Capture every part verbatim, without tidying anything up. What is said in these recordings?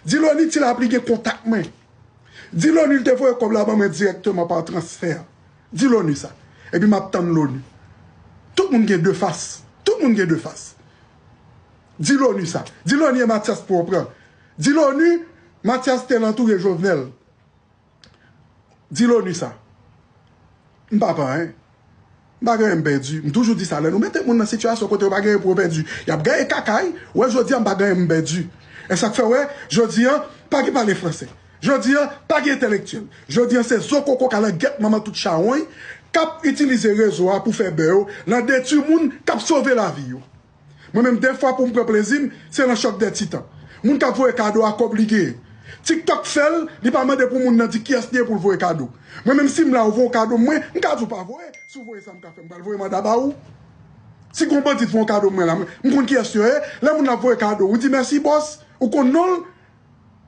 Di Loni Ti Lapli gen kontak mwen. Di Loni l te voye kòb la ban mwen dirèkteman pa transfè. Di Loni sa. Epi m ap tann Loni. Tout moun gen de fas. Tout moun gen de fas. Di Loni sa. Di Loni e Mathias pou w pran. Di Loni, Mathias te nan toure Jovenel. Di Loni sa. M pa pè anyen. M pa gen anyen m pèdi. M toujou di sa, lè nou mete moun nan sitiyasyon kote yo pa gen anyen pou yo pèdi, y ap gaye kaka wi. Wè, jodi a m pa gen anyen m pèdi. E sa k fè, wè, jodi a, pa gen pale franse. Jodi a, pa gen entèlektyèl. Jodi a, se zo koko kalangèt manman tout chawony k ap itilize rezo a pou fè bè yo nan detwi moun k ap sove lavi yo. Mwen menm, defwa pou m pran plezi m, se nan Choc des Titans. Moun k ap voye kado a, kòb li genyen. TikTok fè l, li pa mande pou moun nan di kiyès li ye pou l voye kado. Mwen menm, si m la, ou voye yon kado mwen, m ka di w pa voye. Si w voye sa, m ka fè, m pral voye manda ba ou. Si gon bandi voye yon kado mwen la, mwen, m konn kiyès yo ye. Lè moun nan ap voye kado, ou di mèsi bòs, ou konn non l.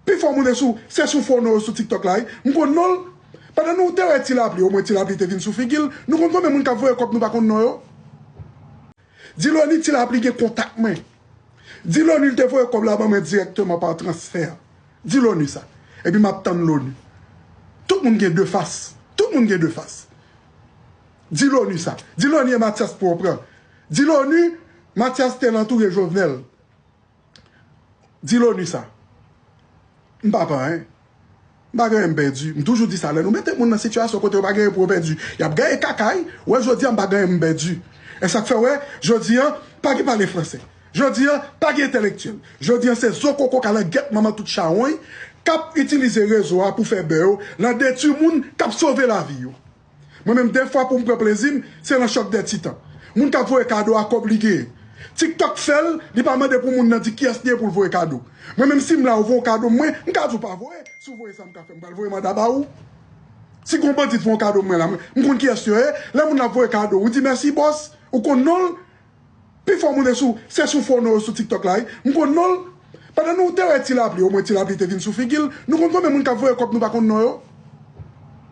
Pifò moun e sou, se sou fo non yo sou TikTok la wi. M konn non l. Pandan nou te wè Ti Lapli, omwen Ti Lapli te vin sou figi l, nou konn konbyen moun k ap voye kòb nou pa konn non yo? Di Loni Ti Lapli gen kontak mwen. Di Loni l te voye kòb la ban mwen dirèkteman pa transfè. Di Loni sa. Epi m ap tann Loni. Tout moun gen de fas. Tout moun gen de fas. Di Loni sa. Di Loni e Mathias pou w pran. Di Loni, Mathias te nan toure Jovenel. Di Loni sa. M pa pè anyen. M pa gen anyen m pèdi. M toujou di sa, lè nou mete moun nan sitiyasyon kote yo pa gen anyen pou yo pèdi, y ap gaye kaka wi. Wè, jodi a m pa gen anyen m pèdi. E sa k fè, wè, jodi a, pa gen pale franse. Jodi a, pa gen entèlektyèl. Jodi a, se zo koko kalangèt manman tout chawony k ap itilize rezo a pou fè bè yo nan detwi moun k ap sove lavi yo. Mwen menm, defwa pou m pran plezi m, se nan Choc des Titans. Moun k ap voye kado a, kòb li genyen. TikTok fè l, li pa mande pou moun nan di kiyès li ye pou l voye kado. Mwen menm, si m la, ou voye yon kado mwen, m ka di w pa voye. Si w voye sa, m ka fè, m pral voye manda ba ou. Si gon bandi voye yon kado mwen la, mwen, m konn kiyès yo ye. Lè moun nan ap voye kado, ou di mèsi bòs, ou konn non l. Pifò moun e sou, se sou fo non yo sou TikTok la wi. M konn non l. Pandan nou te wè Ti Lapli, omwen Ti Lapli te vin sou figi l, nou konn konbyen moun k ap voye kòb nou pa konn non yo?